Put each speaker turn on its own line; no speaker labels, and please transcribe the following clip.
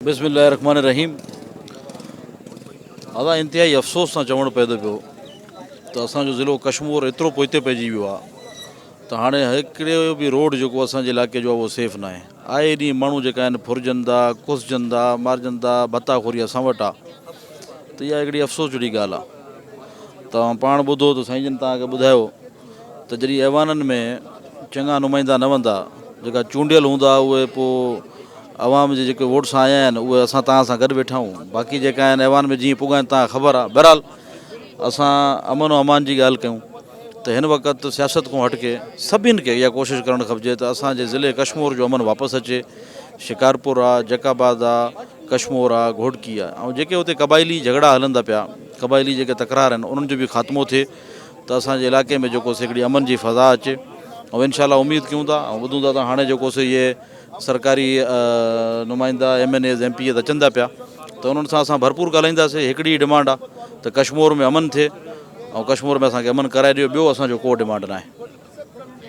بسم الله الرحمن الرحيم ادا انتهائي افسوس سان چوڻو پئي ٿو پيو ته اسان جو ضلعو ڪشمور ايترو پوئتي پئجي ويو آهي ته هاڻي هڪڙي به روڊ جيڪو اسان جي علائقي جو آهي اهو سيف ناهي آئي ڏينهن ماڻهو جيڪا آهن ڦرجن ٿا ڪسجن ٿا مارجن ٿا ڀتا خوري اسان وٽ آهي ته اها هڪڙي افسوس جهڙي ڳالهه آهي توهان پاڻ ٻڌو ته سائين جن توهان کي ٻڌايو ته جڏهن ايوانن ۾ چڱا نمائندا نه وندا جيڪا چونڊيل هوندا اهي پوء عوام جي جيڪي ووٽ سان آيا آهن اهي اسان توهان سان گڏ ويٺا آهيون باقي جيڪا آهن ايوان ۾ جيئن پڳا آهن توهان کي خبر آهي بهرحال اسان امن و امان جي ڳالهه ڪيون ته هن وقت سياست کان هٽ ڪي سڀن کي اها ڪوشش ڪرڻ کپجي ته اسان جي ضلعي ڪشمور جو امن واپس اچي شڪارپور آ جيڪب آباد آ ڪشمور آ گهوٽڪي آ ۽ جيڪي اتي قبائلي جهڳڙا هلن ٿا پيا قبائلي جيڪي تڪرار آهن انهن جو به خاتمو ٿئي ته اسان جي علائقي ۾ جيڪو سو هڪڙي امن جي فضا اچي ۽ انشاء الله اميد ڪيون ٿا ۽ ٻڌون ٿا ته هاڻي جيڪو سو اهي سرڪاري نمائندا M N As M P As اچن ٿا پيا ته انهن سان اسان ڀرپور ڳالهائينداسين هڪڙي ئي ڊمانڊ آهي ته ڪشمور ۾ امن ٿئي ۽ ڪشمور ۾ اسان کي امن ڪرائي ڏيو ٻيو اسان جو ڪو ڊمانڊ ناهي.